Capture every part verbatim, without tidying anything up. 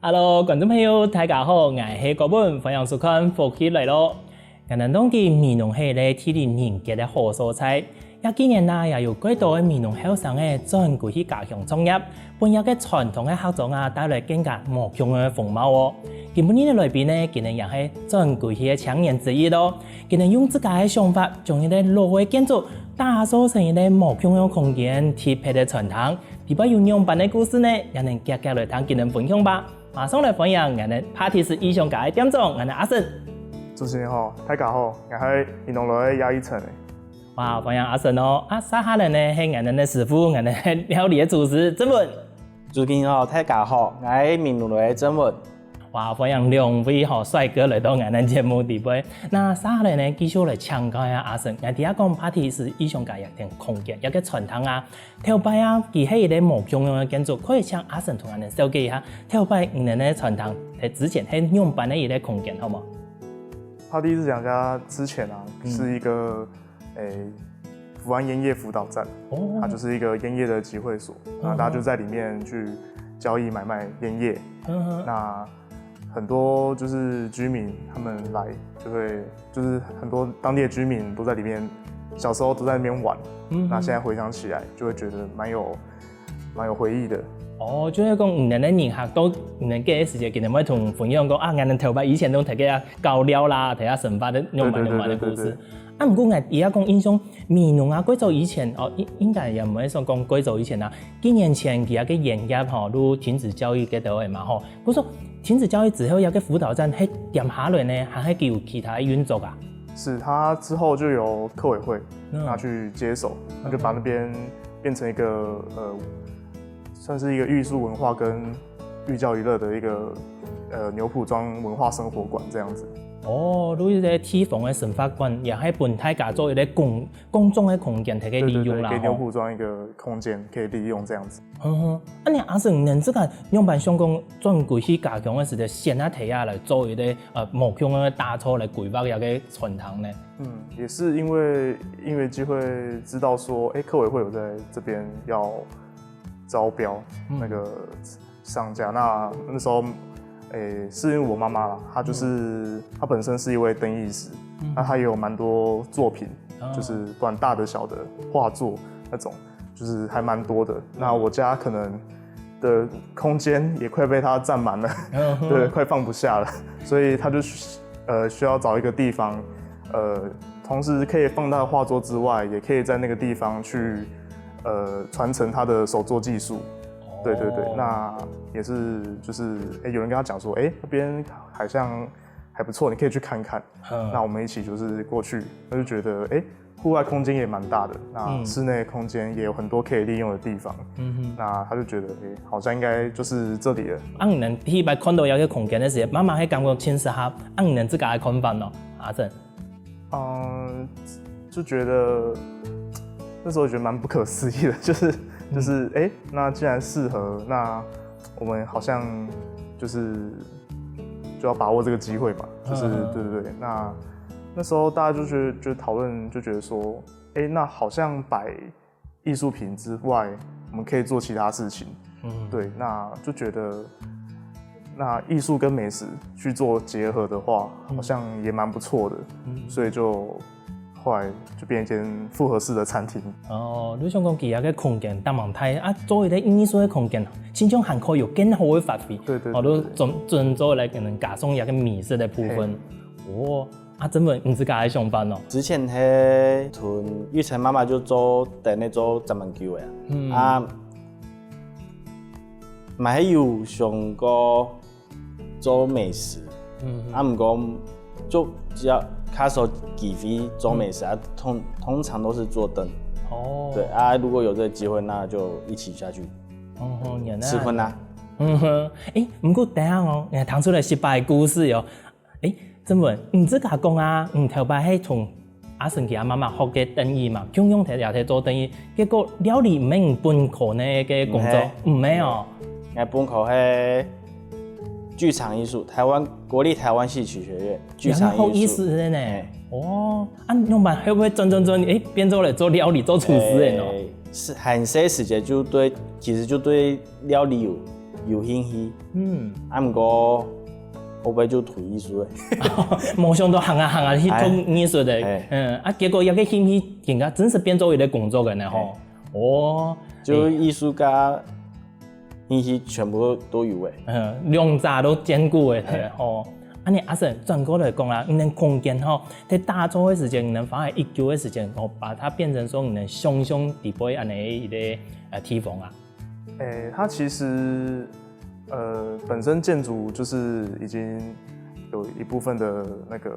Hello，觀眾朋友，大家好，𠊎係國文，歡迎收看《福氣來了》。𠊎等當知美濃係一個地理人傑个好所在，這幾年啊，也有蓋多个美濃後生仔轉歸去家鄉創業，分這個傳統个客庄啊帶來更加無共樣个風貌哦。今晡日个來賓呢，今日也係轉歸去个青年之一咯。今日用自家个想法，將一個老个建築打造成一個無共樣空間，特別个餐廳。裡背有仰般个故事呢？也等遽遽來聽佢等分享吧。馬上來歡迎𠊎等Patties異想家个店長，𠊎等阿成。主持人好，大家好，𠊎係美濃來个葉一成。哇，歡迎阿成哦！啊，接下來呢係𠊎等个師傅，𠊎等个料理个廚師正文。主持人好，大家好，𠊎係美濃來个正文。哇，歡迎兩位吼帥哥來到𠊎等節目裡背。那接下來呢，繼續來請教一下阿成。𠊎知影講Patties異想家這間空間，這個餐廳啊，頭擺啊，佢係一個無共樣个建築，可以請阿成同𠊎等紹介一下，頭擺你等个餐廳係之前係仰般个一個空間，好無？帕蒂日想家之前啊，是一個诶福安菸葉輔導站，哦，它就是一个菸叶的集会所，那大家就在里面去交易买卖菸叶。那很多就是居民他们来就会，就是很多当地的居民都在里面，小时候都在那边玩，那现在回想起来就会觉得蛮有蛮有回忆的。哦，就係講你等个人客到你等个時節，佢等會同分享講啊，𠊎等頭擺以前都在該搞料啦，在該生活个仰般仰般个故事。啊，毋過𠊎也講印象，美濃啊，蓋早以前哦，應應該也毋會算講蓋早以前啊，幾年前佢个菸葉吼，都停止交易个到位嘛吼。不過說停止交易之後，這個輔導站係點下來呢，還係佢有其他个運作啊？是，它之后就由客委会拿去接手，那就把那边变成一个呃，算是一个艺术文化跟寓教于乐的一个呃牛埔庄文化生活馆这样子。哦，就係一個地方个生活館，也係分大家做一個公公眾个空間，大家利用啦。给牛埔庄一个空间可以利用这样子。嗯哼，啊，你阿成，你自家仰般想講轉歸去家鄉个時節，先啊提下來做一個呃目標个打造來規劃一個餐廳呢？嗯，也是因为因为机会知道说，哎，客委会有在这边要招标那个商家，那那时候，诶，是因为我妈妈啦，她就是她本身是一位灯艺师，那她也有蛮多作品，就是不管大的小的画作那种，就是还蛮多的。那我家可能的空间也快被她占满了，对，快放不下了，所以她就需呃需要找一个地方，呃，同时可以放她的画作之外，也可以在那个地方去呃传承她的手作技术。对对对，那也是就是哎，有人跟她讲说，哎，那边好像还不错，你可以去看看。那我们一起就是过去，那就觉得哎，户外空间也蛮大的，那室内空间也有很多可以利用的地方。嗯哼，那他就觉得哎，好像应该就是这里了。啊，你等第一擺看到這個空間个時，媽媽係感覺盡適合，啊，你等自家个看法呢，阿正？嗯，就觉得那时候觉得蛮不可思议的，就是就是哎，那既然适合，那我们好像就是就要把握这个机会嘛，就是对对对。那那时候大家就觉得就讨论，就觉得说，哎，那好像摆艺术品之外，我们可以做其他事情。嗯，对，那就觉得那艺术跟美食去做结合的话，好像也蛮不错的，所以就后来就变一间复合式的餐厅。哦，你想讲佢个空间大蛮大啊，做一个艺术个空间，心中还可以有更好个发挥。对对，我都准准做来可能加上一个美食的部分。哦，啊，真的，你自家个想法哦？之前係同玉成妈妈就做等于做专门酒个，嗯啊，嘛係有想过。 做美食，嗯，啊，毋过就只要較少机会做美食啊，通通常都是做灯。哦，对啊，如果有这个机会，那就一起下去。哦，原来吃荤啊。嗯哼，哎，毋过等下哦，你看谈出来失败的故事哟。哎，正文，你自家讲啊，你头擺係同 阿成佢阿媽媽學个燈藝嘛，共樣也在做燈藝，結果料理毋係你本科个工作，毋係哦。𠊎本科係劇场艺术，台湾国立台湾戏曲学院剧场艺术。有意思个呢。哦，啊，仰般會毋會转转转，哎，變做了做料理、做厨师个喏？是很細時節就對，其實就對料理有有興趣，嗯，啊毋過後背就退藝術了。無想到行啊行啊去讀藝術的，欸，嗯，啊結果這個興趣，人家真實變做一個工作个呢吼。哦，就藝術家興趣全部都有欸。嗯，兩者都兼顧欸，吼。恁呢阿生轉過來講啦，你等空間吼，在打造的時間，你等花了幾久的時間，哦，把它變成說你等想像底背恁呢一個呃地方啊。 欸，它其實呃本身建筑就是已经有一部分的那个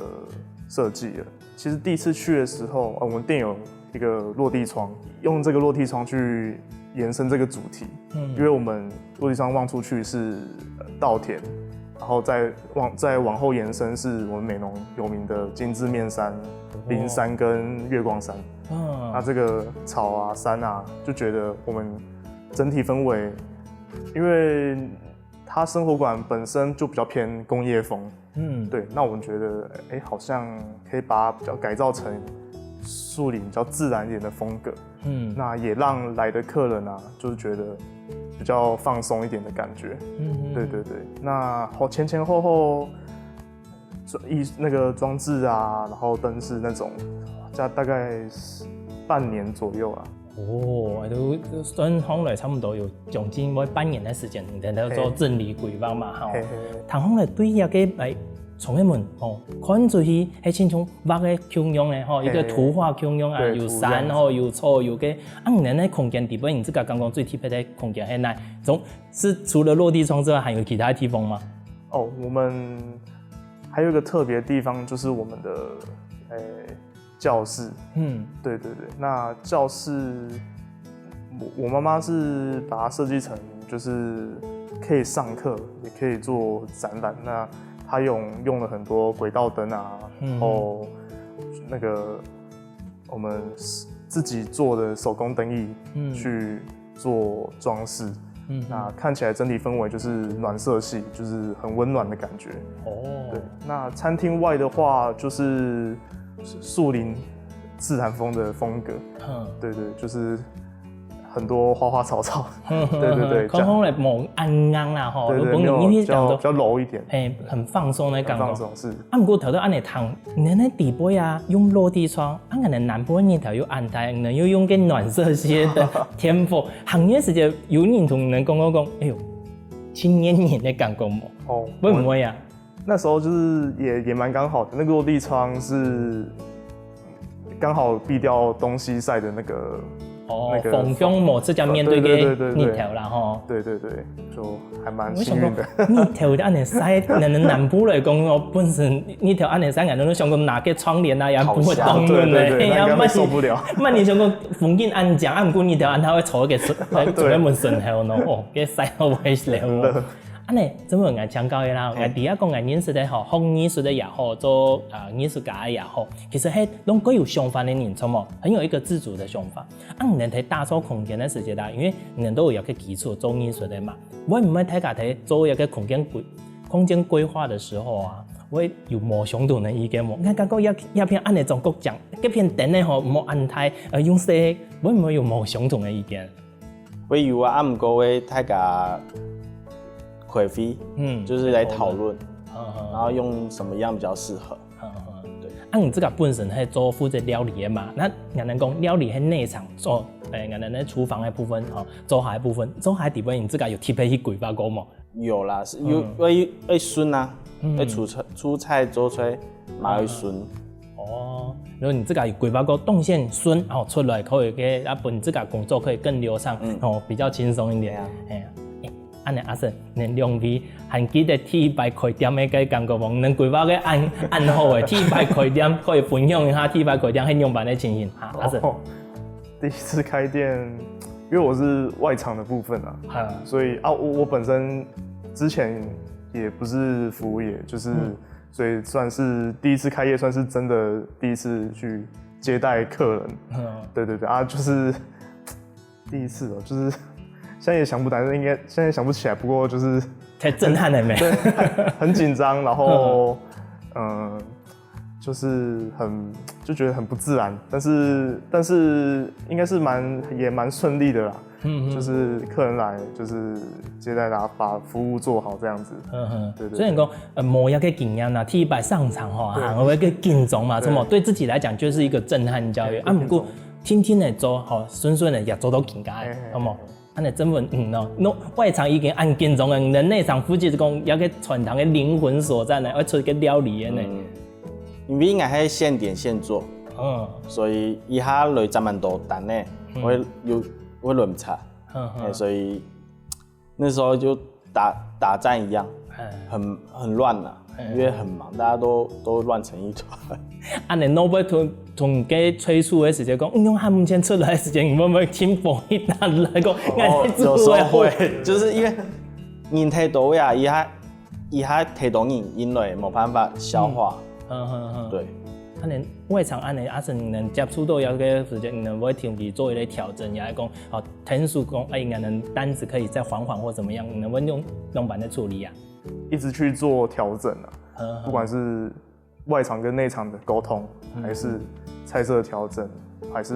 设计了。其实第一次去的时候，呃，我们店有一个落地窗，用这个落地窗去延伸这个主题，嗯，因为我们落地窗望出去是稻田，然后再往再往后延伸是我们美浓有名的金字面山、灵山跟月光山。嗯，那这个草啊山啊，就觉得我们整体氛围，因为它生活馆本身就比较偏工业风，嗯，对，那我们觉得，哎，好像可以把它比较改造成树林比较自然一点的风格，嗯，那也让来的客人啊，就是觉得比较放松一点的感觉，嗯，对对对，那后前前后后。一那个装置啊，然后灯饰那种，加大概半年左右啦。哦，都算下來差不多有將近要半年的時間，你在那做整理規劃嘛，吼。聽下來對這個來，從一門哦，看出去係親像畫个共樣个吼，一個圖畫共樣啊，有山吼，有草，有个，啊，你在那空間底背，你自家感覺最特別的空間係哪？總是除了落地窗之外，還有其他地方嗎？哦，我們。 还有一个特别的地方就是我们的诶教室，嗯，对对对，那教室我我妈妈是把它设计成就是可以上课，也可以做展览。那她用用了很多轨道灯啊，然后那个我们自己做的手工灯艺去做装饰。 嗯，那看起来整体氛围就是暖色系，就是很温暖的感觉。哦，对，那餐厅外的话就是树林自然风的风格。嗯，对对，就是很多花花草草。对对对，空空的某安安啦吼，对对，没有比较比较柔一点，哎，很放松的感觉。放松是。啊，不过头头安尼谈，你那底背啊，用落地窗，啊，可能南部日头又安台，可能又用个暖色系的天赋， 行业时节有人同你们讲过讲，哎呦，青年人的感觉无？哦，会不会啊？那时候就是也也蛮刚好的，那个落地窗是刚好避掉东西晒的那个。哦，那个风向无直接面对个日头啦吼。对对对，就还蛮幸运的。日头的安尼晒，可能南部来讲哦，本身日头安尼晒，可能想讲拿个窗帘啊，也不会冻人呢。对对对，那应该会受不了。那你想讲风景安讲，啊，不过日头安它会朝个 做个门神后喏，哦，个晒到会了。安尼，这么我请教一下，我第一个讲个认识的吼，学艺术的也好，做啊艺术家的也好，其实系拢各有想法的人，错无？很有一个自主的想法。啊，你能在打造空间的时节啦，因为你能都有一个基础做艺术的嘛，会毋会大家在做一个空间规空间规划的时候啊，会有无相同的意见无？你看，刚刚要要片安尼中国讲，这片等的吼，莫安太呃用色，会毋会有无相同的意见？ 会有啊，啊，毋过会大家开会，嗯，就是来讨论，然后用什么样比较适合。对，啊，你自家本身系做负责料理的嘛，那人家讲料理系内场做，诶，人家那厨房的部分吼，做下的部分，做下底部分，你自家有特别去规划过无？有啦，是有会会顺啊，会出菜出菜做菜，蛮会顺。 哦，然后你自家有规划个动线顺，然后出来可以给啊，分自家工作可以更流畅，哦，比较轻松一点。哎呀，哎，安尼阿生，恁两位还记得第一摆开店个感觉无？恁规划个恁恁好诶，第一摆开店可以分享一下第一摆开店很样般的情形哈，阿生。第一次开店，因为我是外场的部分啊，所以啊，我我本身之前也不是服务业，就是。 所以算是第一次开业，算是真的第一次去接待客人。对对对啊，就是第一次哦，就是现在也想不起来，应该现在想不起来，不过就是太震撼了没？很紧张，然后嗯，就是很就觉得很不自然，但是但是应该是蛮也蛮顺利的啦。嗯嗯，就是客人来就是接待他，把服务做好这样子。嗯哼，对对。虽然讲呃，没有个经验啦，第一摆上场吼，对，还会个紧张嘛，对，什么对自己来讲就是一个震撼教育啊。不过天天的做吼，顺顺的也做到更加，好冇？ 恁樣真穩，嗯哦，外場已经恁緊張个，你个內場負責講，這个餐廳个靈魂所在呢，愛出个料理个呢。嗯，因為應該係現點現做，嗯，所以一下來這麼多單呢，嗯，會有會輪差，嗯嗯，所以那時候就打打仗一样，很很乱啊。 因为很忙，大家都都乱成一团。啊，你會毋會同同个催促个時間講，嗯，用還毋曾出來个時間，你會毋會輕鬆一點來講？哦，有時候會，就是因为人太多呀，一下一下太多人，因為没办法消化。嗯嗯嗯，对。啊，你外场恁樣，啊，是你能接触到有个时间，你能不能定期做一个调整，也来讲，哦，天数讲，哎，可能单子可以再缓缓或怎么样，你能不能用用板的处理啊？ 一直去做调整啊，不管是外场跟内场的沟通，还是菜色调整，还是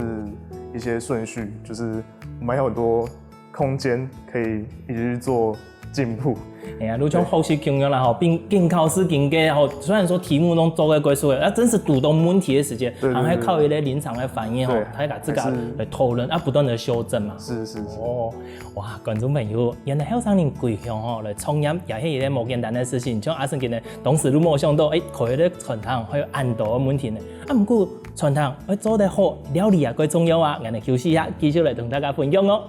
一些顺序，就是我们还有很多空间可以一直去做进步。哎呀，就像学习共样啦吼，并并考试经过吼，虽然说题目都做个归宿个，啊，真是堵到问题个时间，对对对，还靠一个临场个反应吼，对，大家自家来讨论啊，不断的修正嘛。是是是。哦， 哇，观众朋友，原來後生人歸鄉吼來創業，也係一个無簡單个事情。像阿生今日當時都無想到，哎，開一个餐廳會有恁多个問題呢。啊，毋過餐廳愛做得好，料理也蓋重要啊。𠊎等休息一下，繼續來同大家分享哦。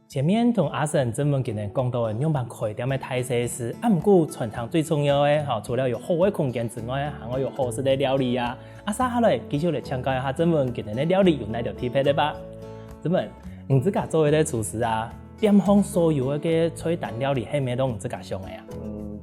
前面同阿生、正文佢等講到个仰般開店个大細事，啊，毋過餐廳最重要个，吼，除了有好个空間之外，還愛有好食个料理啊。啊，接下來繼續來請教一下正文佢等个料理有哪兜特別个吧？正文，你自家做个廚師啊， 店項所有个个菜單料理，係毋係都你自家想个啊？嗯，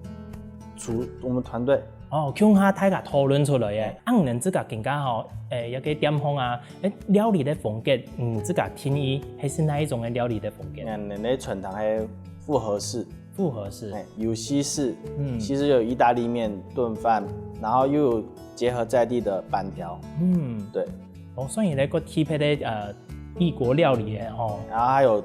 廚我們團隊。哦，共下大家討論出來个。啊，你等自家更加吼，誒，一个店項啊，誒，料理个風格，你自家定義係係哪一種个料理个風格？嗯，恁樣个餐廳係複合式，複合式。哎，有西式，嗯，西式有意大利麵、燉飯，然後又有結合在地的粄條。嗯，對。 哦，算一个个特別个呃異國料理个吼。然後還有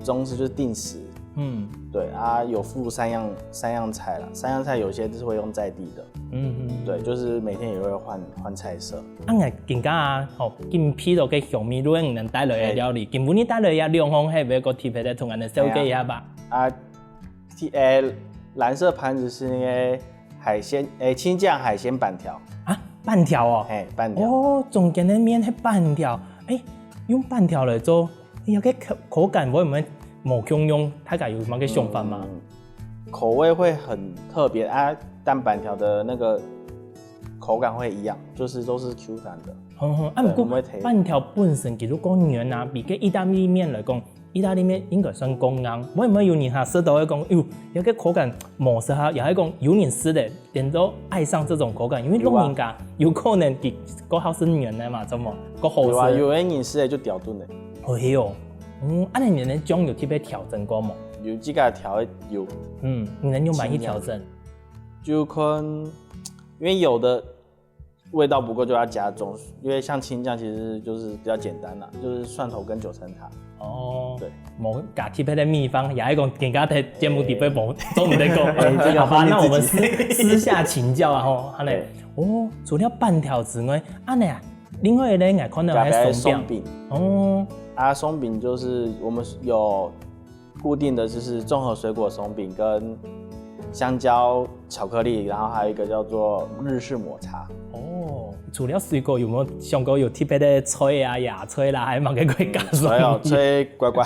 中式就是定食，嗯，對啊，有附三樣三樣菜啦，三樣菜有些就是會用在地的，嗯嗯，對，就是每天也會換換菜色。啊，𠊎今个啊，吼，今批到个香味，如果你能帶來个料理，今晡日帶來个兩項，係毋係个特別个，同𠊎等紹介一下吧？啊，誒，藍色盤子是那个海鮮，誒，青醬海鮮粄條。啊，粄條哦。嘿，粄條。哦，中間个麵係粄條，誒，用粄條來做，誒，該口口感會毋會無共樣？大家有麼个想法嗎？嗯，口味會很特別啊，但粄條的那個口感會一樣，就是都是Q彈的。哼哼，啊，毋過粄條本身其實較軟啊，比个意大利麵來講， 意大利麵應該算較硬，會毋會有人哈食到會講，喲，這个口感無適合，也係講有人食了，變到愛上這種口感，因為老人家有可能佢較好食軟个嘛，怎麼？較好食。有啊，有个人食了就掉頓了。哦，係哦。嗯，啊，你等个醬有特別調整過無？有自家調个有。嗯，你等用哪一調整？就看，因為有的 味道不夠就要加重，因為像青醬其實就是比較簡單啦，就是蒜頭跟九層塔。哦，對，無加特別个秘方，也係講人家在節目底背無做毋得講。哎，這個好吧，那我們私私下請教啊吼，好嘞。哦，除了粄條之外，啊呢，另外一个𠊎看到還有鬆餅。鬆餅。哦，啊，鬆餅就是我們有 固定的就是綜合水果鬆餅跟香蕉巧克力，然後還有一個叫做日式抹茶。哦，除了水果，有沒有想過有特別个菜啊、野菜啦，還有麼个可以加上去？所有菜乖乖。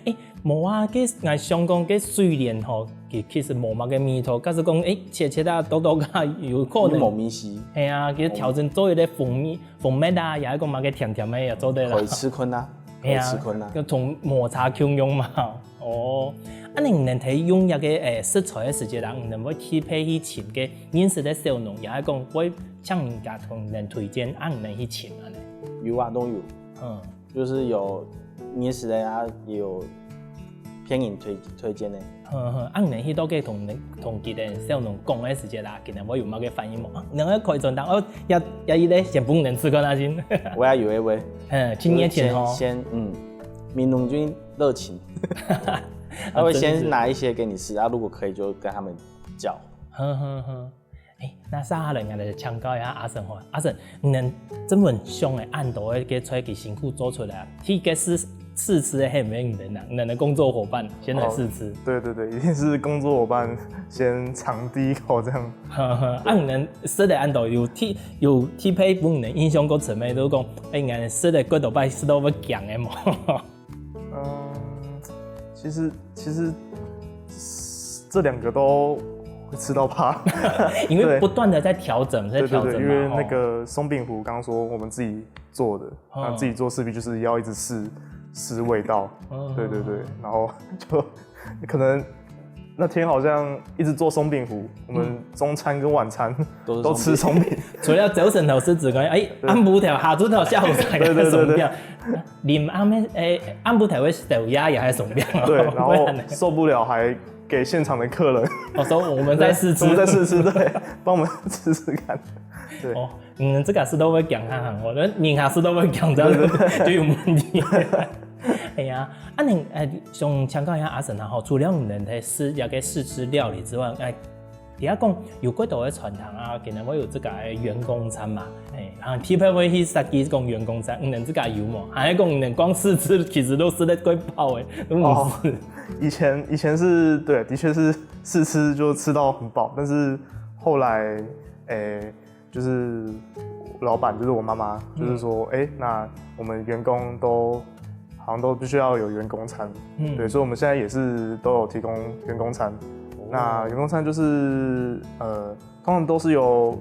誒，無啊，該𠊎想講該水蓮吼，其其實無麼个味道，假使講誒切切啊、剁剁啊，有可能。無味緒。係啊，其實調整做一个蜂蜜、蜂蜜啊，也係講麼个甜甜个也做得啦。可以試看啊。 係啊，就同抹茶共樣嘛。哦，啊，你等在用這个誒食材个時節啦，你等會特別去尋个認識个小農，也係講會請人家同你等推薦，啊，你等去尋啊呢？有啊，都有，嗯，就是有認識的啊，也有別人推推薦的。呵呵，啊，你等去到个同同佢等小農講个時節啦，佢等會有麼个反應無？啊，你等个開轉單，哦，也也一个先分你等試看下先。我也有一位，嗯，七年前吼。先先嗯，美濃人熱情，他会先拿一些给你试啊，如果可以就跟他们叫。呵呵呵。哎，那接下來，𠊎來請教一下阿生吼，阿生，你等這麼香的恁多个菜，佢辛苦做出來啊，第一个試試吃个係毋係你等啊？你等个工作伙伴先來試吃。对对对，一定是工作伙伴先尝第一口这样。呵呵，啊，你等食个恁多有特有特別分你等印象較深个，就係講，哎，你等食个幾多擺食到會驚个無？嗯，其实其实这两个都会吃到怕。因为不断的在调整，在调整嘛。对对对，因为那吼个松饼糊，刚刚说我们自己做的，嗯那自己做势必就是要一直试试味道。嗯对对对，然后就可能那天好像一直做松饼糊，我们中餐跟晚餐都是都吃松饼。除了朝晨頭食之外，哎，暗晡頭、下晝頭、下午茶也係鬆餅。臨暗个，哎，暗晡頭个宵夜也係鬆餅。对，然后受不了还给现场的客人，我说我们再试吃，我们再试吃，对，帮我们吃吃看。哦，嗯，这个是都会讲看看，我人人家是都会讲，这样就有问题。哎呀，啊，你哎，想请教一下阿生啊，吼，除了你们在试这个试吃料理之外，哎，你要讲有几多个餐厅啊，可能会有这个员工餐嘛，哎，啊，特别会去设计讲员工餐，你们这个有无？还是讲你们光试吃其实都是在过饱的，都不是。以前以前是对，的确是试吃就吃到很饱，但是后来，诶，就是老板就是我妈妈，就是说，哎，那我们员工都好像都必须要有员工餐，嗯对，所以我们现在也是都有提供员工餐。那员工餐就是呃，通常都是由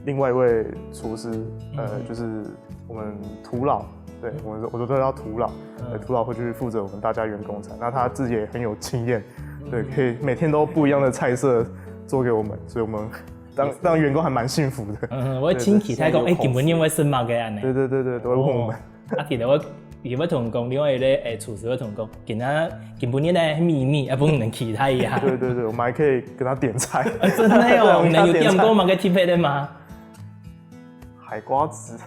另外一位厨师，呃，就是我们涂老，对我们我都叫他涂老，呃，涂老会去负责我们大家员工餐，那他自己也很有经验，对，可以每天都不一样的菜色做给我们，所以我们当当员工还蛮幸福的。嗯，我会清期待讲，哎，今晡日会食么个安呢？对对对对，都会问我们。啊，记得我，伊会同讲，另外一个诶厨师会同讲，今仔今晡日呢秘密，啊，不能期待一下。对对对，我们还可以跟他点菜。真的哦，对我们你有点点菜过吗？个特别的吗？海瓜子，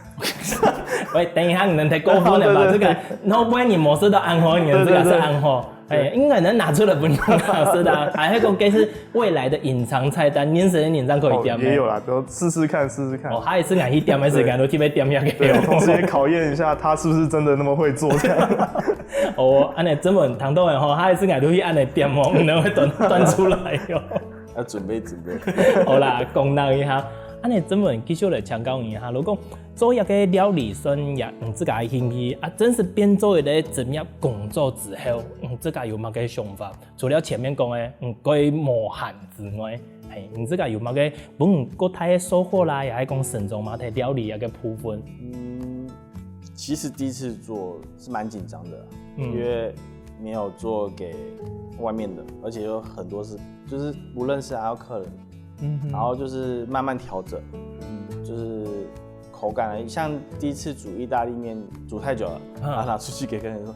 喂，等一下，你们太过分了吧？这个，那不然你模式都安好，你们这个是安好。哎，应该能拿出来分你老师的，还会讲这是未来的隐藏菜单，年神的年上可以点也有啦，就试试看，试试看。哦，还是俺去点的时间都特别点下去。对，同时也考验一下他是不是真的那么会做这样。哦，安尼这么谈到的吼，还是俺都去安尼点哦，然后会端端出来哟。要准备准备。好啦，公道一下，安尼这么继续来请教一下，如果做一个料理生涯，嗯，自家的兴趣啊，真是变做一个职业工作之后，嗯，自家有么个想法？除了前面讲的，嗯，过无闲之外，嘿，你自家有么个，嗯，过大个收获啦，也系讲成长嘛，在料理那个部分。嗯，其实第一次做是蛮紧张的，因为没有做给外面的，而且有很多是就是不认识还有客人，嗯哼，然后就是慢慢调整，就是口感啊，像第一次煮意大利面煮太久了，嗯然后拿出去给客人说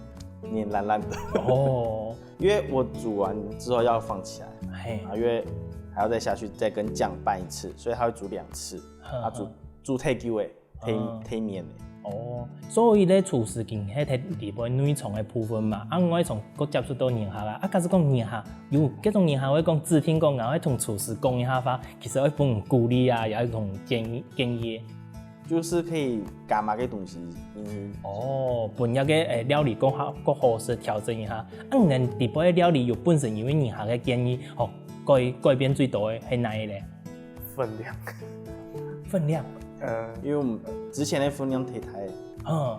你烂烂的，哦，因为我煮完之后要放起来，嘿，啊，因为还要再下去再跟酱拌一次，所以他会煮两次，他煮煮太久诶，太太面诶。哦，所以咧，厨师经系在里背内场的部分嘛，啊，我从个接触到人客啊，啊，假使讲人客有这种人客会讲指定讲，然后同厨师讲一下话，其实会分鼓励啊，也会同建议建议。就是可以加嘛个东西进去。哦，分那个诶料理更好更好食调整一下。啊，你们里背的料理有本身因为人客的建议，哦，改改变最多的系哪一类？分量，分量。呃，因为我们之前的分量忒大，嗯，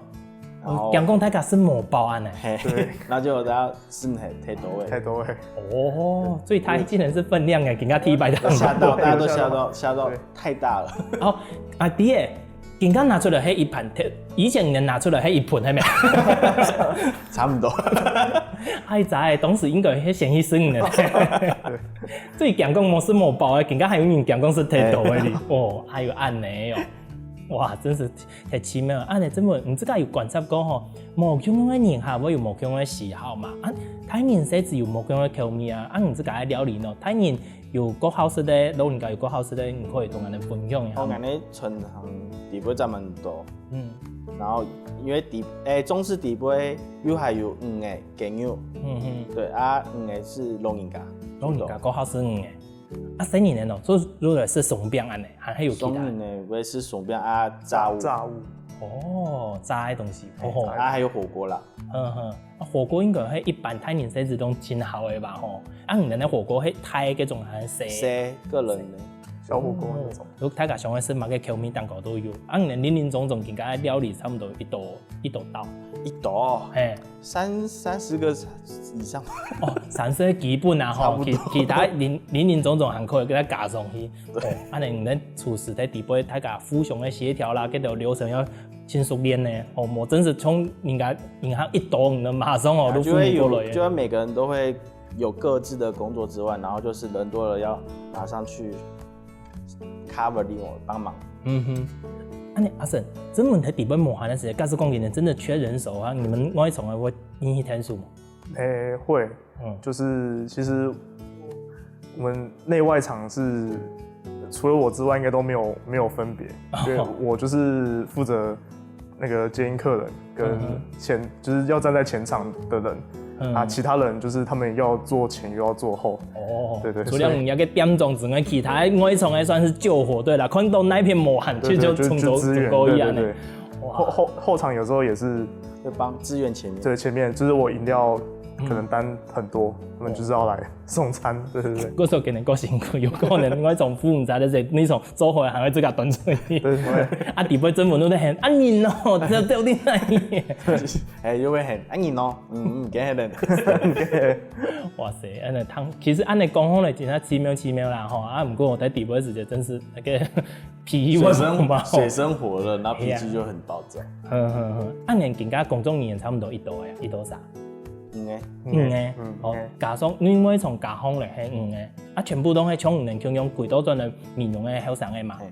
然后讲讲大家是无包安呢。嘿，然后就大家是忒忒多诶，太多了。哦，最大竟然是分量诶，给人家踢一百的。吓到大家都吓到吓到太大了。哦，啊，对耶，今天拿出來係一盤，以前人拿出來係一盤，係無？差不多。哎，在當時應該係先去食呢。最驚講無食無飽个，今天還有人驚講食忒多个哩。哦，還有恁呢哦。哇，真是太奇妙了。恁呢，真的，你這个有觀察過吼，無共樣个人哈，會有無共樣个喜好嘛。啊，大人細子有無共樣个口味啊。啊，你這个料理呢，大人有較好食个，老人家有較好食个，你可以同佢等分享一下嘛。我感覺餐廳底背占蠻多，嗯，然後因為底，誒，中式底背又還有魚个雞肉，嗯哼，對啊，魚个是老人家，老人家較好食魚个。啊，細人仔呢，就就來食鬆餅恁呢，還係有其他？細人仔會食鬆餅啊，炸物，炸物，哦，炸个東西，哦，啊，還有火鍋啦。嗯哼，啊，火鍋應該係一般大人細子都盡好个吧吼？啊，你等个火鍋係大个該種還係細？細，個人的。小火鍋那種。哦，如果大家想愛食麼个口味，蛋糕都有。啊，你等林林總總，今个料理差不多幾多，幾多道？幾多？嘿。三，三十个以上。哦，三十个基本啊吼，差不多。其，其他林，林林總總還可以給它加上去。對。哦，恁呢你等廚師在底背，大家互相个協調啦，這條流程要盡熟練呢。哦，無真係像人家銀行一刀，你就馬上哦，啊，就會有，就會每個人都會有各自的工作之外，然後就是人多了要馬上去 cover 另外幫忙。嗯哼。恁呢，阿生，這問題底背無閒个時間，假使講今天真的缺人手啊，你們外場个會願意添手嗎？誒，會，嗯，就是其實我們內外場是除了我之外，應該都沒有，沒有分別，因為我就是負責那個接應客人跟前，嗯哼，就是要站在前場的人，嗯，啊，其他人就是他們要做前又要做後。哦，對，對，除了你那個店長之外，其他外場還算是救火隊啦，看到哪片無閒，對，對，就，就衝走，就支援，衝過去啊，對，對，對。哇。後，後，後場有時候也是會幫支援前面。對，前面就是我飲料可能單很多，嗯，他們就是要來送餐，對，對，對。故所可能較辛苦，有可能外場負責个，你從做好還會自家端出去。對，對。啊，底背真的都在喊，啊，你喏，這到底哪裡？哎，又會喊，啊，你喏，嗯，嗯，給喊人。哇塞，恁呢，其實恁呢講好了，真的奇妙奇妙啦吼。啊，不過我在底背時節真是那個脾氣會不好。水深，水深火熱，然後脾氣就很暴躁。嘿啊。哼哼哼，恁呢今个工作人員差不多幾多个啊？幾多儕？五个。五个，嗯，哦，五个。加上，因為從加上咧，係五个，啊，全部都係像你等共樣歸到轉來美濃个後生个嘛。嘿。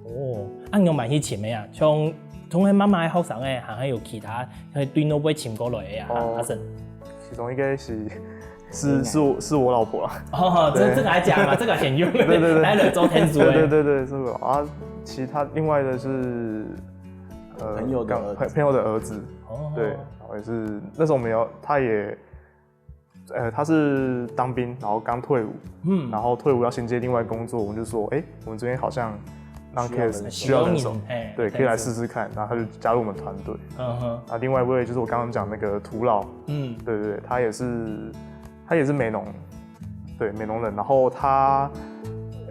哦，啊，你有蠻去尋个啊？像，像係媽媽个後生个，還係有其他，係對外背尋過來个啊？哦，阿生。其中一個是，是，是我，是我老婆啦。哦，這，對。這個還講嘛，這個先用。對，對，對。來了做天使。對，對，對，對，是我。啊，其他另外的是，呃，朋友的兒子。剛，朋，朋友的兒子。哦。對，然後也是，那時候沒有，他也，呃，他是當兵，然後剛退伍，嗯。然後退伍要銜接另外工作，我們就說，欸，我們這邊好像那 case 需要人手，需要人，嘿，對，可以來試試看，然後他就加入我們團隊。嗯哼。啊，另外一位就是我剛剛講那個土老，嗯。對，對，對，他也是，他也是美濃，對，美濃人，然後他，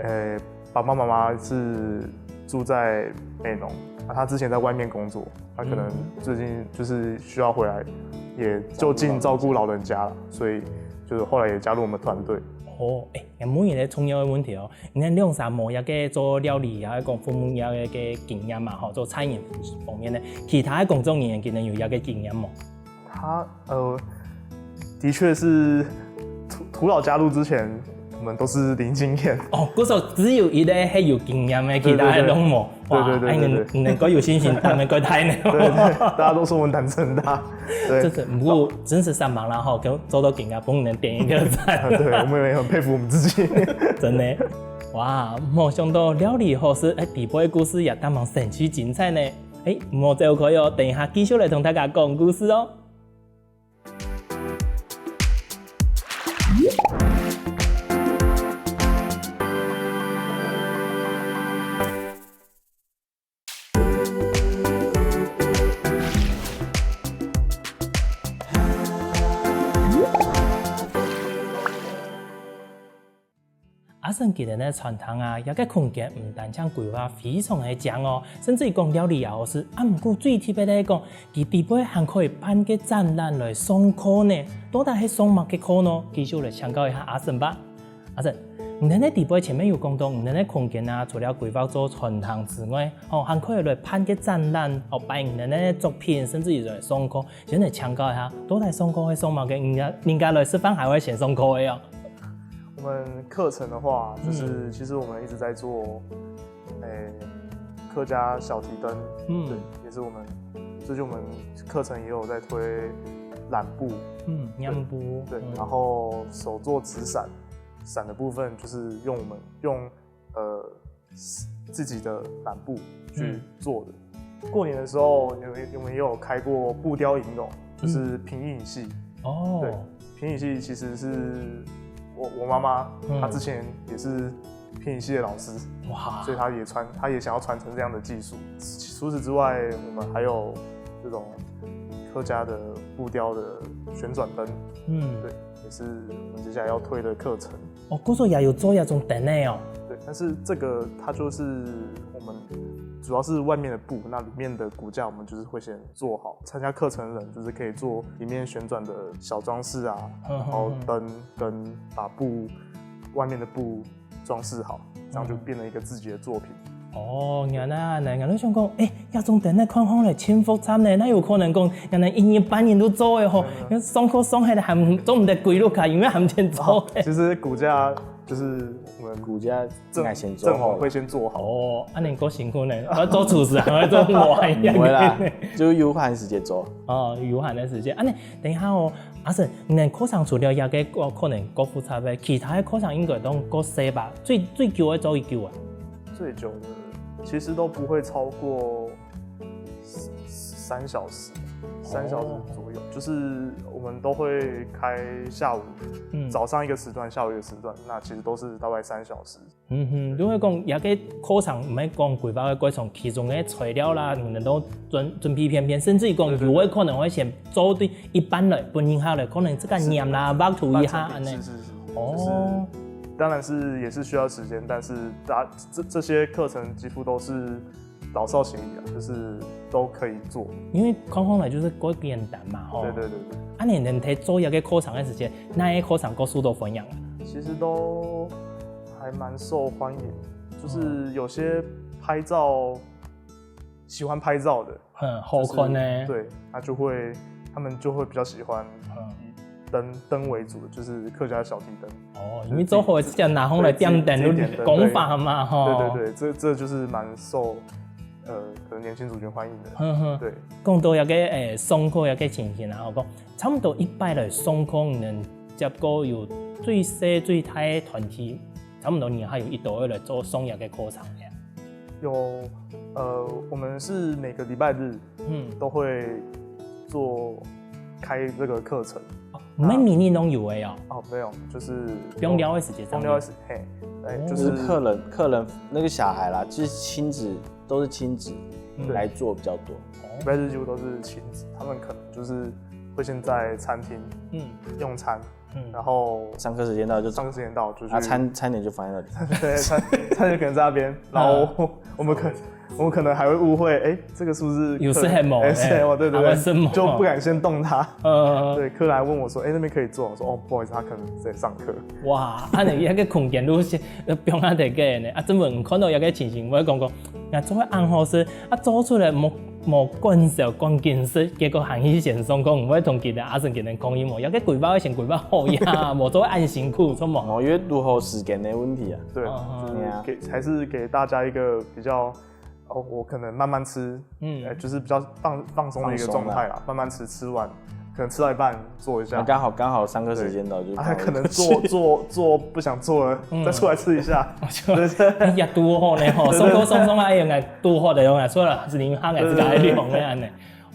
呃，爸爸媽媽是住在美濃，啊，他之前在外面工作，他可能最近就是需要回來，也就近照顧老人家了，所以就是後來也加入我們團隊。哦，欸，每一個重要个問題哦，你看兩儕無一個做料理，也講服務業个經驗嘛，吼，做餐飲方面个，其他个工作人員今年有一個經驗無？他，呃，的確是土，土老加入之前，我們都是零經驗。哦，故所只有一個係有經驗个，其他个都無。對，對，對。哇，對，對，對，欸，你，對，對。你能夠有信心，膽能夠大呢。對，對，大家都說我們膽子很大。對。真是，不過真是三忙啦吼，跟做到今啊，幫你們點一個讚。對，我們也很佩服我們自己。真的。哇，沒想到料理好食，欸，底背个故事也當蠻神奇精彩呢。欸，莫走開哦，等一下繼續來同大家講故事哦。 阿生佢等个餐廳啊，這個空間毋單淨規劃非常个靚哦，甚至於講料理也好食，啊，毋過最特別个係講，佢底背還可以辦個展覽來上課呢。到底係上麼个課呢？繼續來請教一下阿生吧。阿生，你等个底背前面有講到，你等个空間啊，除了規劃做餐廳之外，哦，還可以來辦个展覽，哦，擺你等个作品，甚至於來上課。先來請教一下，到底上課會上麼个？人家人家來食飯還會先上課个哦。我们课程的话，就是其实我们一直在做，诶、客家小提灯，嗯对，也是我们最近我们课程也有在推染布，嗯，染布，对，嗯然后手做纸伞，伞的部分就是用我们用呃自己的染布去做的。过年的时候，我们我们也有开过布雕影楼，就是皮影戏。哦，对，皮影戏其实是我我妈妈，嗯她之前也是皮影戏的老师，哇，所以她也传，她也想要传承这样的技术。除此之外，我们还有这种客家的布雕的旋转灯，嗯，对，也是我们接下来要推的课程。哦，故所也有做一种灯个哦。对，但是这个它就是我们主要是外面的布，那里面的骨架我们就是会先做好。参加课程的人就是可以做里面旋转的小装饰啊，嗯然后灯跟把布外面的布装饰好，这样就变成一个自己的作品。哦，原來啊，原來想講，誒，這種燈个看起來真複雜呢，哪有可能講，原來一日半日都做个吼，因為上課上下來還做毋得歸路卡，因為還真做个。其实骨架就是我们骨架应该先做好了正文会。先做好。哦，恁呢个辛苦呢，要做厨师還要做我一樣。不会啦，就有閒時間做。哦，有閒个時間。恁呢，等一下哦，阿生，你个課程除了這个可能較複雜个，其他个課程應該都較細吧？最最久个做幾久啊？最久的其实都不会超过三小时，三小时左右。就是我们都会开下午，嗯早上一个时段，下午一个时段，那其实都是大概三小时。嗯哼，就係講，這个課程毋係講規劃个過程，其中个材料啦，你等都準準備便便，甚至於講有个可能會先做對一半來，分人下來，可能自家染啦、畫圖一下恁呢。是是是，哦就是当然是也是需要时间，但是大这这些课程几乎都是老少咸宜啊，就是都可以做。因為看起來就係較簡單嘛，吼。对对对对，啊，你等在做這个課程个時間，哪个課程較受到歡迎啊？其实都还蛮受欢迎，就是有些拍照喜欢拍照的，嗯，好看呢。对，他就会他们就会比较喜欢以灯灯为主的，就是客家小提灯。哦，因為做好个時間拿紅來點燈，对点燈講法嘛，吼。对对对，这这就是蛮受呃可能年轻族群欢迎的。哼哼。对，講到這个誒上課這个情形啊，我講差不多一擺來上課，你等接過有最細最大个團體，差不多你還有幾多个來做上這个課程呢？有呃，我们是每个礼拜日嗯，都会做开这个课程。毋係每日都有个哦，哦，没有，就是放尞个時間上面。放尞个时，嘿，哎，哦就就是是客人客人那个小孩啦，就是亲子都是亲子嗯来做比较多。礼拜日几乎都是亲子，他们可能就是会先在餐厅嗯用餐，嗯，然后上课时间到就走上课时间到就去啊，餐餐点就放在那里。对，餐餐厅可能在那边，然后我们可我们可能还会误会，哎，这个是不是有客人是黑毛哎，是黑毛，哎对对对，还会是毛就不敢先动它。呃，对，客人还问我说，哎，那边可以做？我说，哦，不好意思，他可能在上课。哇，恁呢這个空間都係呃放下个呢，啊，真正看到這个情形，我會講講，啊，做得恁好勢，啊，做出來無無管少管緊勢，結果還去先上課，毋會同其他阿生佢等講一模，這个規劃愛先規劃好呀，無做得恁辛苦，著無？哦，因为如何时间的问题啊。对，哦就是对啊给还是给大家一个比较，哦，我可能慢慢吃，嗯呃，就是比较放放松的一个状态啦，慢慢吃，吃完可能吃到一半坐一下，那刚好刚好上课时间到，就啊，可能坐坐坐不想坐了，再出来吃一下，对对也拄好呢吼，上課上上啊，用个拄好的用个，所以啦，係你行个，係个用个恁呢。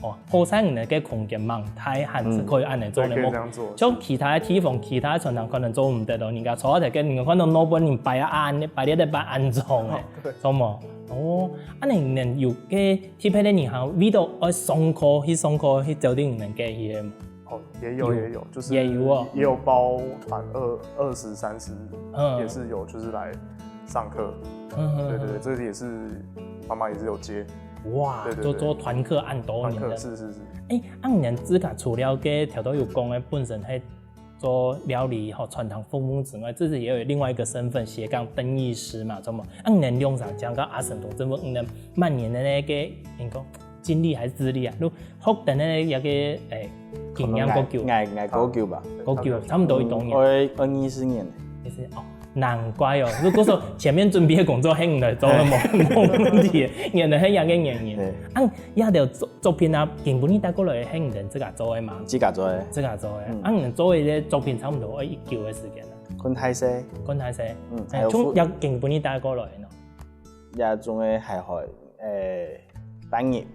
哦，好彩你个空間蠻大，還係可以恁呢做对，呢。可以这样做。像其他地方、其他餐廳可能做毋得咯，人家坐下个，人家看到老闆人擺啊恁，擺列个擺恁重个，对著無？哦，啊，你有个特別个人行，為到愛上課去上課去酒店能个去个無？哦，也有也有，就是也有哦也有包含二二十三十，嗯也是有，就是来上课。嗯对对对，这也是妈妈也是有接。哇，对对对做做團課恁多团年了。课是是是，哎，啊，你自家除了个頭頭有講个本身係做料理吼，餐廳服務之外，自己也有另外一个身份斜杠灯艺师嘛，知道吗？啊，你两儕讲到阿成同这么，你们慢年的那个，你讲经历还是资历啊？你学的那个一个诶经验够久，，𠊎𠊎够久吧，够久，差不多一多年，二二二十年，就是哦。难怪哦，如果说前面准备的工作很来做，没没问题，原来很样个原因。啊，也有作作品啊，根本你带过来很人自家做的嘛，自家做的，自家做的。啊，你做的这作品差不多要一久的时间了，昆太岁，昆太岁，嗯，哎，从也根本你带过来呢，也总个还好，诶，半年，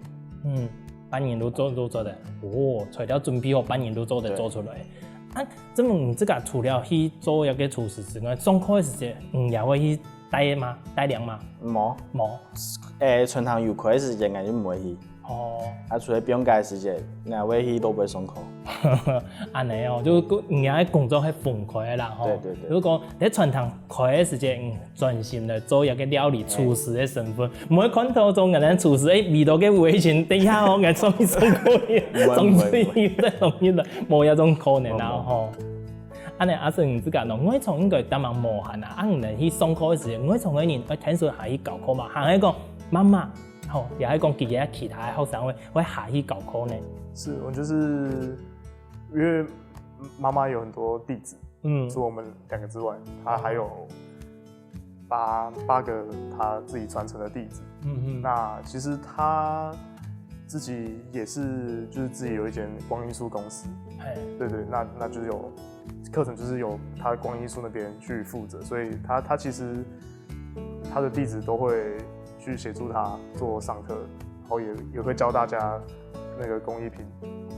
嗯，半年都做都做得，哦，除了准备好半年都做得做出来。啊，这么你自家除了去做一个厨师之外，上课的时间，嗯，也会去带吗？带领吗？无，无。诶，餐厅有开的时间，俺就毋会去。哦，啊，除了放假的时间，俺会去都不会上课。安尼哦，就个你个工作系分开个啦吼。对对对如果在餐厅开个时间，嗯，专心来做一个料理厨师的身份，毋会看到种个人厨师，诶，味道个味型，等一下哦，俺上去上课，会上去不会再上去了，无一种可能啊吼。安尼阿生你自家喏，外场应该当忙无闲啊，啊，你去上课个时间，外场个人会听说还去教课嘛，还会讲妈妈，吼，也会讲其他其他的学生会会还去教课呢。是我就是因为妈妈有很多弟子，嗯除了我们两个之外，她还有八八个她自己传承的弟子。嗯嗯，那其实她自己也是就是自己有一间光艺术公司，嘿，对对，那那就是有课程就是由她光艺术那边去负责，所以她她其实她的弟子都会去协助她做上课，然后也也会教大家那个工艺品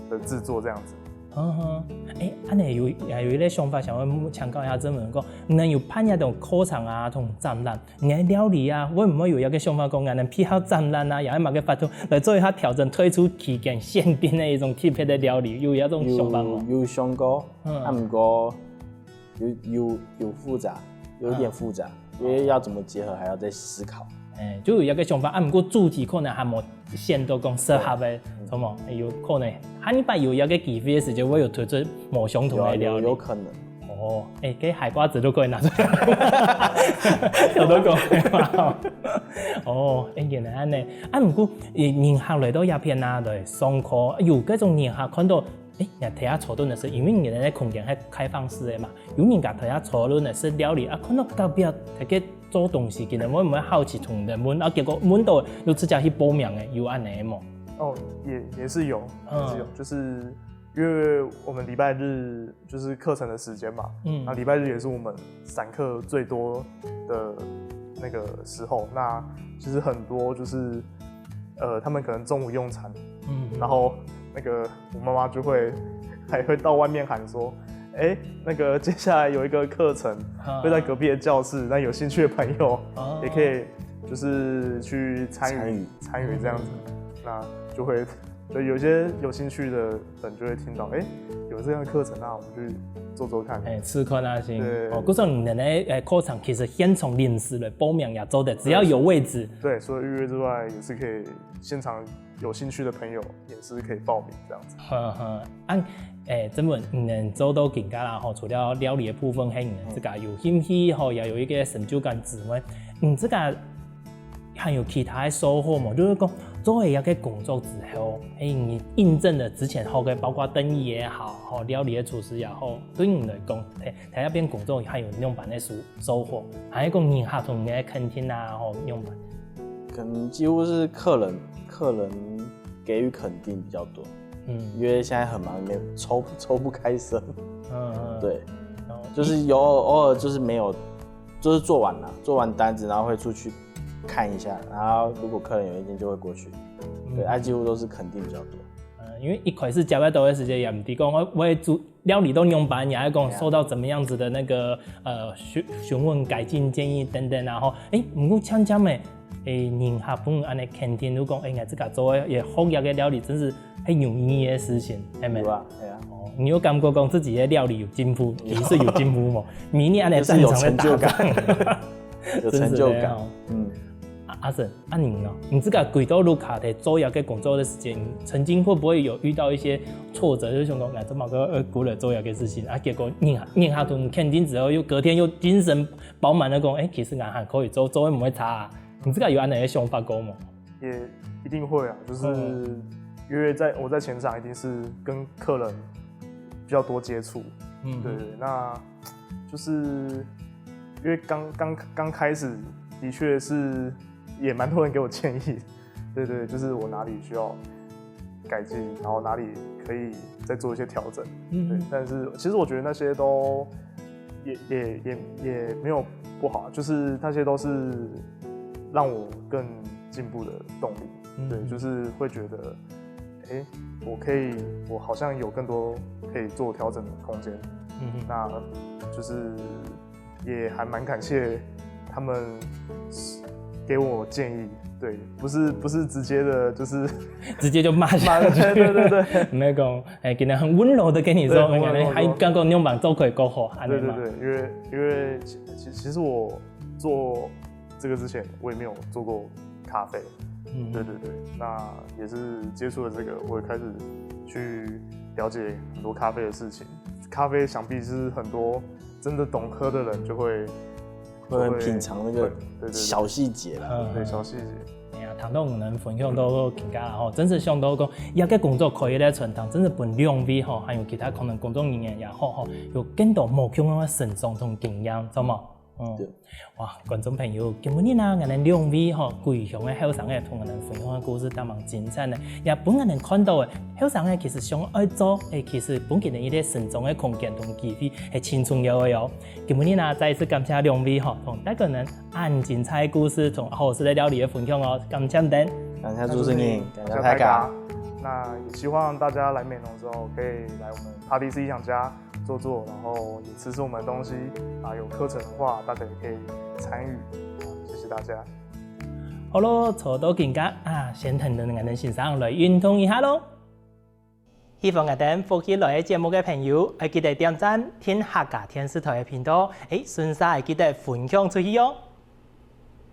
的制作这样子。嗯哼，诶，安尼有也有一个想法，想要请教一下曾文讲，你有办一种课程啊，同展览，你个料理啊，会毋会有一个想法讲，俺能配合展览啊，也係麼个活動來做一下調整，推出期間限定的一種特別的料理，有一種想法無？有有想过，嗯啊，毋过有有有复杂，有一点复杂，因为要怎么结合还要再思考。诶，就有一个想法，啊，毋过主题可能还无想到讲适合的，什么，有可能下一擺有一个机会的時間，會有推出無相同有啊的料理。有有可能，哦，诶，該海瓜子都可以拿出來，有都可以嘛。哦，诶，原來安尼。啊，毋過，誒，人客來到這片啊，來上課，有該種人客看到，誒，人家坐等个時，因為人家个空間係開放式的嘛，有人家坐下坐等个時料理啊，看到隔壁在該做東西，佢等會毋會好奇同人問？啊，結果問到又直接去報名的，有安尼無？哦，也也是有，也是有，就是因为我们礼拜日就是课程的时间嘛，嗯那礼拜日也是我们散客最多的那个时候，那其实很多就是呃，他们可能中午用餐，嗯，然后那个我妈妈就会还会到外面喊说，哎，那个接下来有一个课程啊会在隔壁的教室，那有兴趣的朋友哦也可以就是去参与参与参与这样子，那就会就有些有兴趣的人就会听到，哎，有这样的课程，那我们去做做看。哎，試看啊先。對哦，故所你等个誒課程其實現場臨時來報名也做得，只要有位置。对，除了预约之外，也是可以现场有兴趣的朋友也是可以报名这样子。呵呵，啊，誒，曾文，你等做到今下啦吼，除了料理的部分，還有你自家有興趣吼，也有一个成就感之外，你自家還有其他的收穫無？就是講做了一个工作之後，誒，你印證了之前學的，包括燈藝也好，吼，料理的廚師也好，對你來講，在在那邊工作還有仰般的收收穫？還係講你還同你的肯定啊，吼，仰般？可能几乎是客人客人给予肯定比较多，嗯因为现在很忙，没有抽抽不开身。嗯，对，然後就是有偶尔就是没有，就是做完了，做完单子，然后会出去看一下，然后如果客人有意见就会过去。对，啊，几乎都是肯定比较多。嗯，因為一開始接得到的時間也毋知講我我會煮料理到仰般，也係講受到怎麼樣子的那個呃詢詢問改進建議等等，然後誒，毋過漸漸的，誒，人客分恁樣肯定，就講誒，𠊎自家做的也學這個料理，真是很有意義的事情，係咪？有啊，对啊，哦，你有感覺講自己的料理有進步，其實有進步無？明年恁樣就是有正常的成就打仗感，有成就感真是的哦。嗯，啊，阿生，啊你呢？你自家歸到屋下在做這个工作的時間，曾經會不會有遇到一些挫折，就是想講，哎，這麼个呃，孤人做這个事情，啊，結果你你下都肯定之後，又隔天又精神飽滿的講，哎，其實俺還可以做，做也不會差啊。你自家有恁樣的想法過嗎？也一定會啊，就是因為在我在前场一定是跟客人比较多接触，嗯，对，那就是因为刚刚刚开始的确是也蛮多人给我建议，对对，就是我哪里需要改进，然后哪里可以再做一些调整，嗯，对，但是其实我觉得那些都也也也也没有不好，就是那些都是让我更进步的动力，对，就是会觉得，哎，我可以，我好像有更多可以做调整的空间，嗯，那就是也还蛮感谢他们给我建议，对，不是不是直接的，就是直接就骂下去，对对对，没有讲，哎，今天很温柔的跟你说，可能还刚刚用板做可以够好，对对对，因为因为其其实我做这个之前我也没有做过咖啡，嗯，对对对，那也是接触了这个，我也开始去了解很多咖啡的事情。咖啡想必是很多真的懂喝的人就会会品尝那个小细节啦，对小细节。哎呀，聽到你能分享到更加吼，真是想到講，這个工作可以來傳承，真是分兩位吼，還有其他可能工作人員也好吼，有更多無共樣个成長同經驗，知道嗎？嗯，哇，觀眾朋友，今晡日啊，𠊎等兩位吼，歸鄉个後生个同𠊎等分享个故事，當蠻精彩个，也分𠊎等看到个後生个其實想愛做，誒，其實分佢等一個成長个空間同機會，係盡重要个哦。今晡日啊，再一次感謝兩位吼，同帶給𠊎等恁精彩个故事，同好食个料理个分享哦，感謝你等。感謝主持人，感謝大家。那也希望大家來美濃之後，可以來我們帕蒂斯異想家坐坐，然後也吃吃我們的東西啊。有課程的話，大家也可以參與。謝謝大家。好咯，坐到今下啊，先同𠊎等先生來運動一下咯。喜歡𠊎等福氣來个節目个朋友，愛記得點讚、訂客家電視台个頻道，誒，順續愛記得分享出去哦。